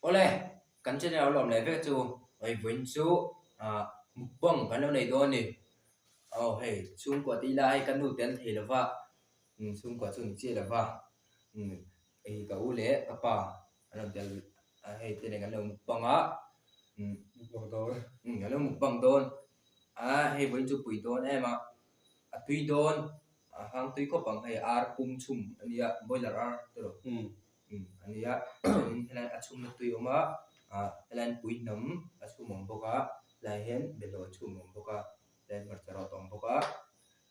Awle, kan channel a lawm leh vek chu hei vawiin chu ah mukbang kan lo nei dawn a ni. Aw hei chhungkua te ila hei ka nu te an thei lo va, umm chhungkua chu an chiah lo va, umm hei ka u leh ka pa an rawn tel a hei te nen kan lo mukbang a, umm Mukbang dawn. Umm kan lo mukbang dawn a hei vawiin chu pui dawn em a, a tui dawn a hang tui khawp ang hei ar pum chhum a nia boiler ar te rawh. Umm a nia chuanin helai a chhumna tui a awm a ah helaiin pui hnam a chhum a awm bawk a helai hian belawi chhum a awm bawk a helai hmarcha rawt a awm bawk a.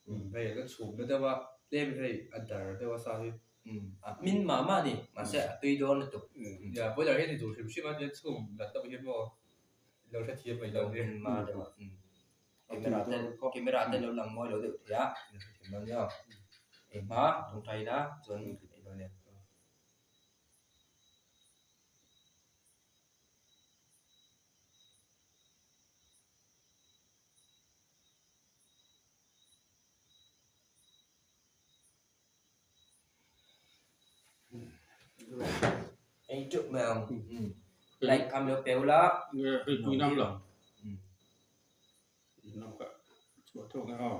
Umm hei a chhumna deuh a tlem hei a dar deuh a sa hi. Umm a hmin mah mah a ni mahse a tui dawn lutuk. Umm nia boiler hi a ni duh hrim hrim a nia chhum nat deuh hi maw lo hrethiam mai lo nia. Hmin mah deuh a umm camera te camera te lo lang mawi lo deuh thei a lo hrethiam dawn nia engmah tawngtai ila chuan ei dawn nia. Ei teuh mai ang like kha min lo pe ula. Hei tui nam lo. Tui nam ka chhuah thawk nge aw.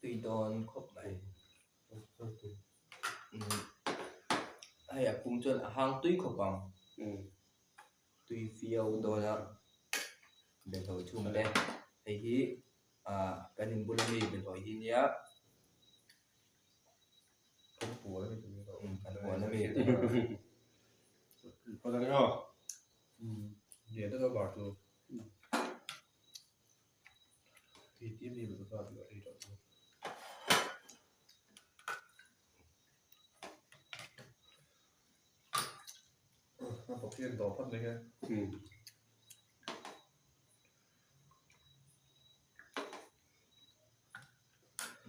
Tui dawn khawp mai. Hei a pum chuan a hang tui khawp ang. Tui viau dawn a belawi chhung te hei hi ah kan in bula mi belawi hi nia kan puan a mi kan puan a mi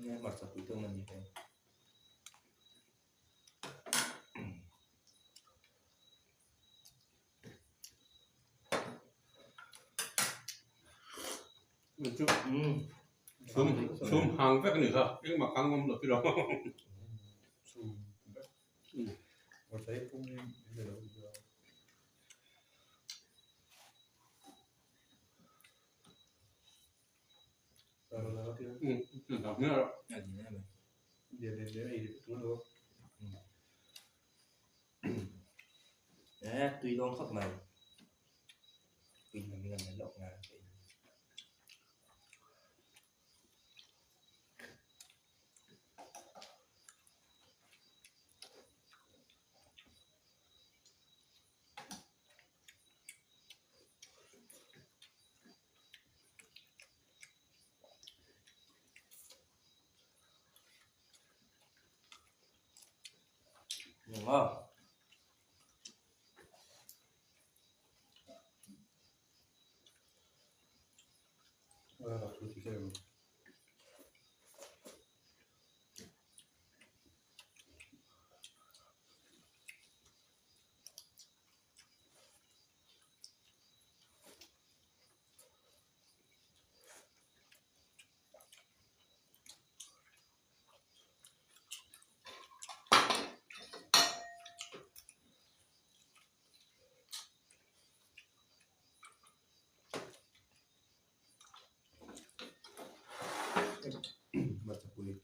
Nge hmarcha pui deuh a ni hei. Chhum chhum hang vek a ni kha engmah kha ngawm lo tilo. Tui dawn khawp mai tui hnam hi kan la lawk ngai. Đúng không? Hmarchapui.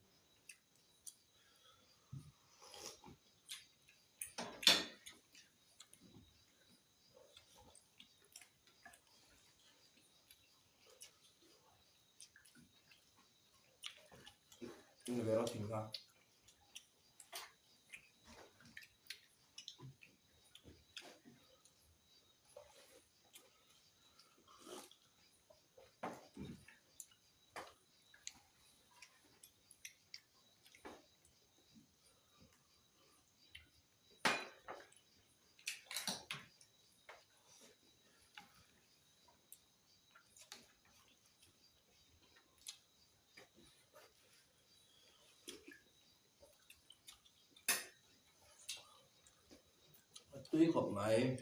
Tui khawp mai.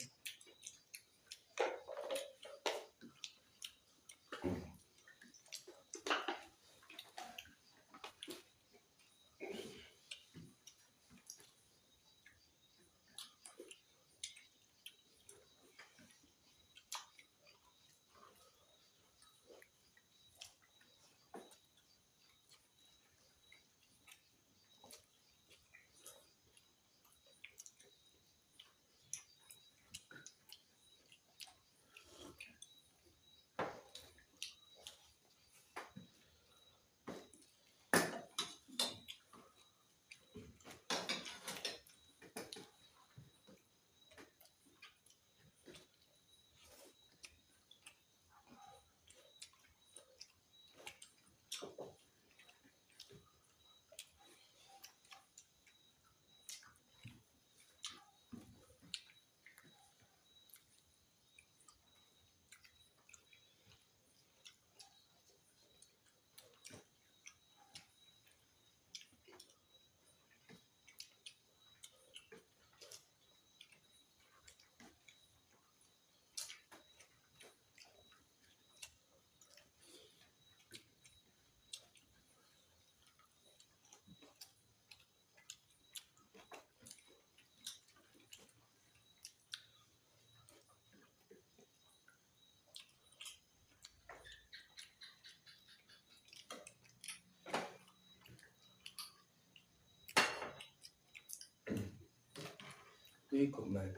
Tui khawp mai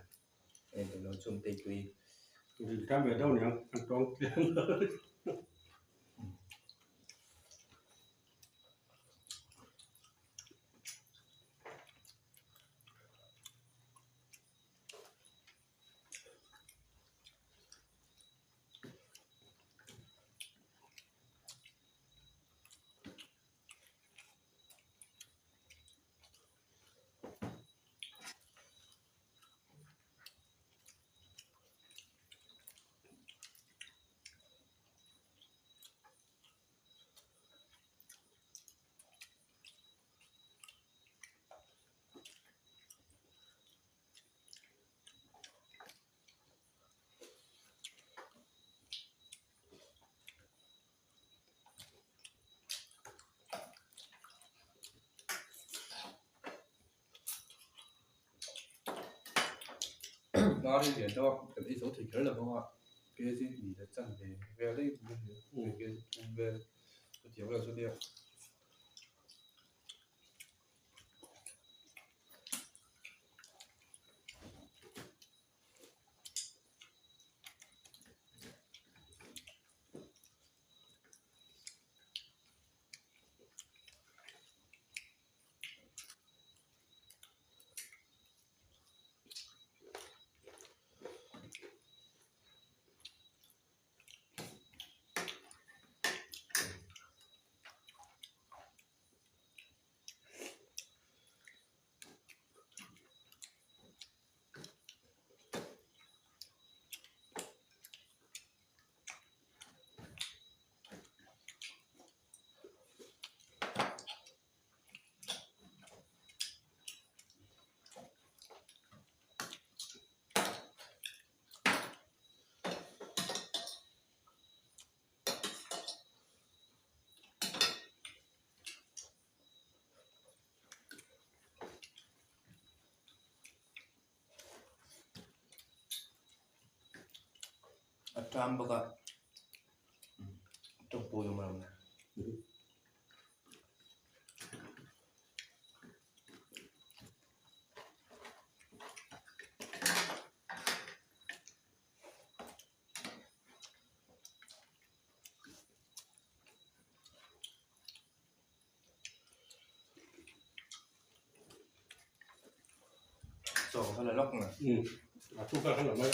hei te lo chhum te tui. Tam ve deuh niang an tawng tliang Hnar hi lian deuh a kan ei zo thei kher lo vang a kg hnih leh chanve vel daih a ni kg thum vel chutiang vel chu nia. A ṭam bawk a tawngpui awm lo na. Chaw kha la lawk nge. A thu kha la mai.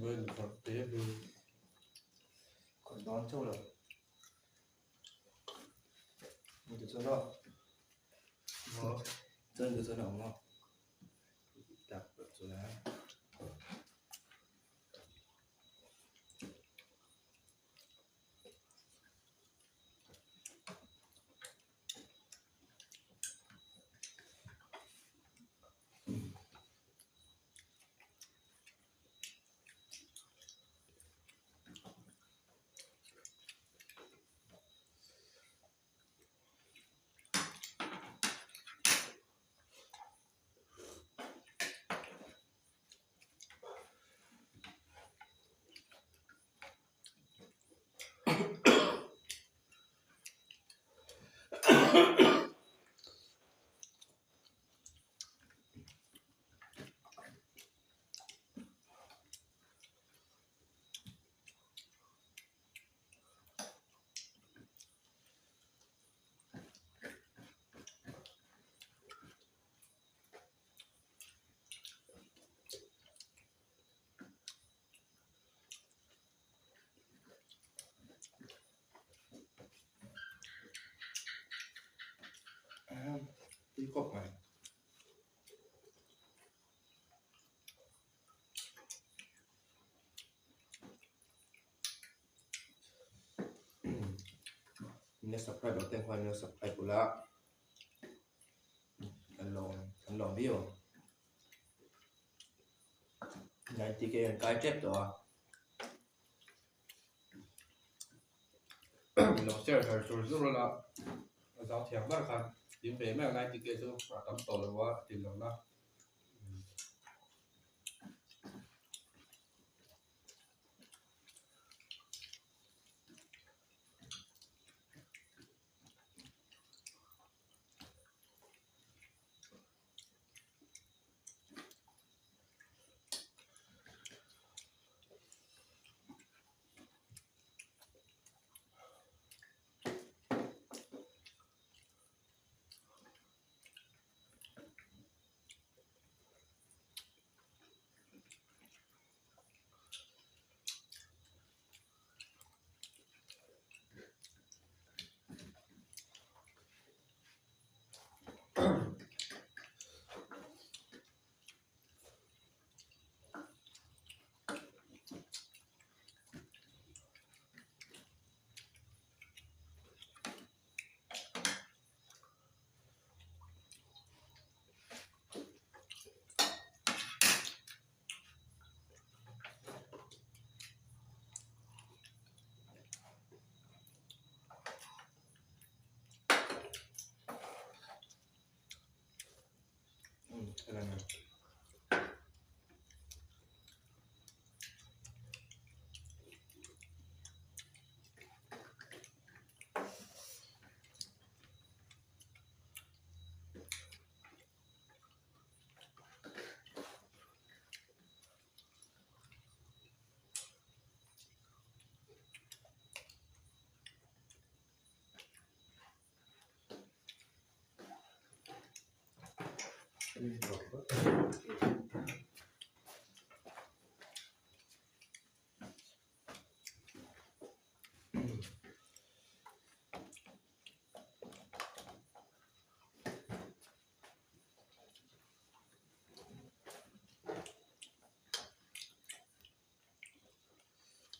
Vawiin khawrh te hi. Khawrh dawn chauh lo. Ni te chuan aw. Chuan te chuan a awm a. Tak chuan. Tui khawp mai. Min subscribe loh te khuan min lo subscribe ula kan lawm kan lawm viau ang. 90k an kai tep tawh a. Min lo share har zur zur a la, a zau thiam ber khan tin ve mai a 90k chu a tam tawh lo a ti lo na.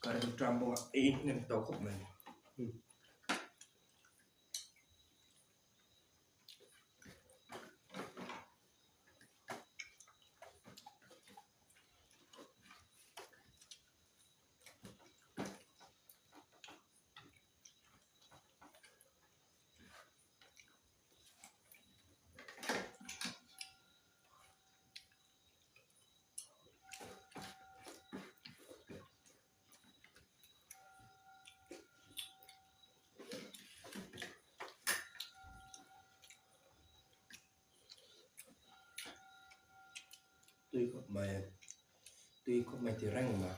Current tram bawk a ei hnem tawh khawp mai. Tui khawp mai tui khawp mai ti reng ma.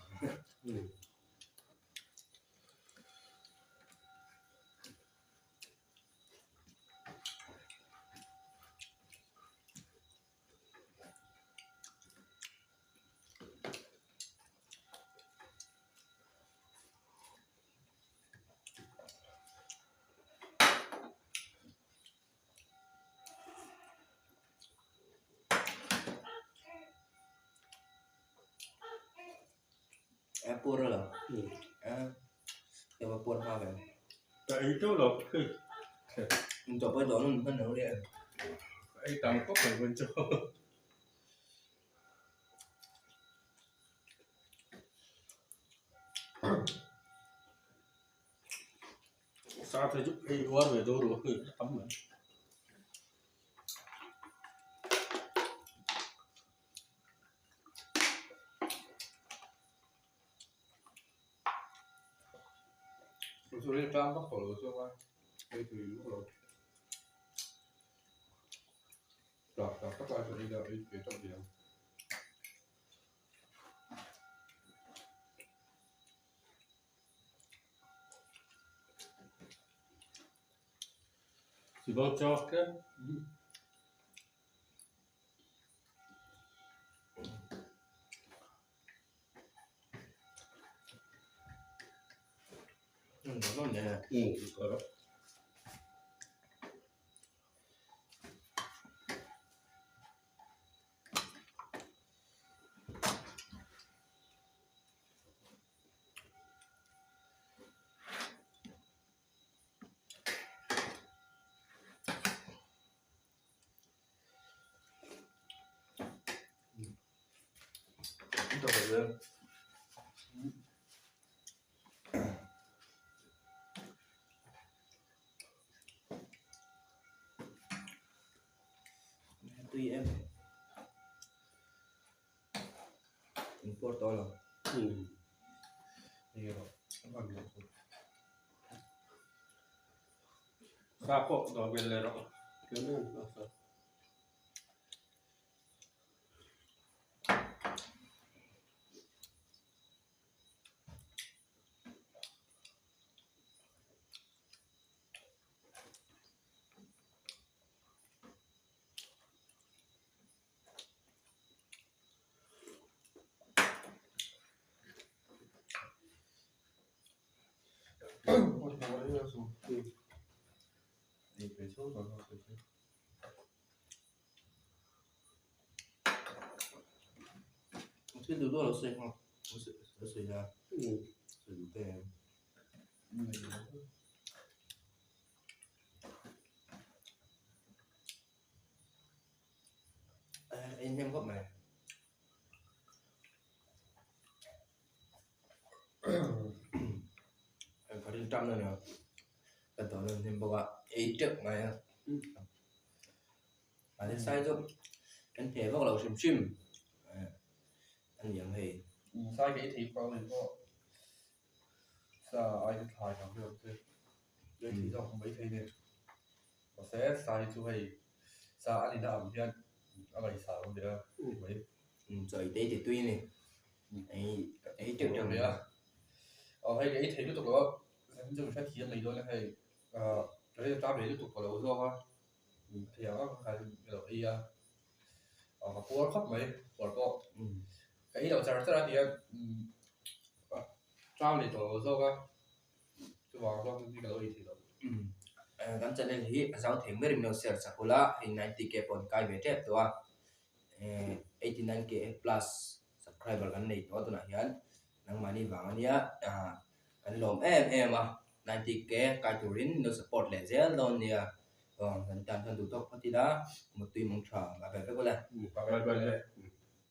A puar a lo. A va puar hma ve. Ka ei teuh lo. Chaw pawh i dawh nun hman lo ria. Ka ei tam khawp mai vawiin chu. Sa te chu ei uar ve dawn ru a tam mai. Tang vak tawh lo zawk a ei tui luh lo tak tak tak lai chuan ei la ei ve tawh diam. Sibang chaw tlem. Tui em in puar tawh lo Sa pawh dawh vel leh rawh tlem em a sa. Thil duh duh lo sawi nghal lo sawi la sawi duh te em. Ei hnem khawp mai. Ka rin tan ania ka dawr a hnem bawk a ei teuh mai a mahse sai chu kan hne vak lo hrim hrim a ni ang hei. Sai ka ei thei pawh ani pawh sa ai ka thlai ang vel che ei thei zawk mai thei nen mahse sai chu hei sa a nihna ang hian a ngaihsam a nia mai. Chaw ei te ei ti tui a ni. Ei ei teuh teuh mai a. Aw hei ka ei thei lutuk lo a, zan chu ka hrethiam mai dawn a hei ah ka rilru tam leh lutuk ka lo zawk a, thei ang ang khan ka lo ei a, aw ka puar khawp mai puar pawh ka ei loh char char a tia ṭam leh tawh lo zawk a, chuvang zawk chu ka lo ei thei lo. Kan channel hi a zau thei ber in lo share chak ula hei 90k pawh an kai ve tep tawh a. 89k plus subscriber kan nei tawh a tunah hian nangmahni vang ania ah kan lawm em em a 90k kai turin min lo support leh zel dawn nia aw kan tan chuan duh tawk phawt ila muttui mawng tha a ve vek ula. Bye bye le.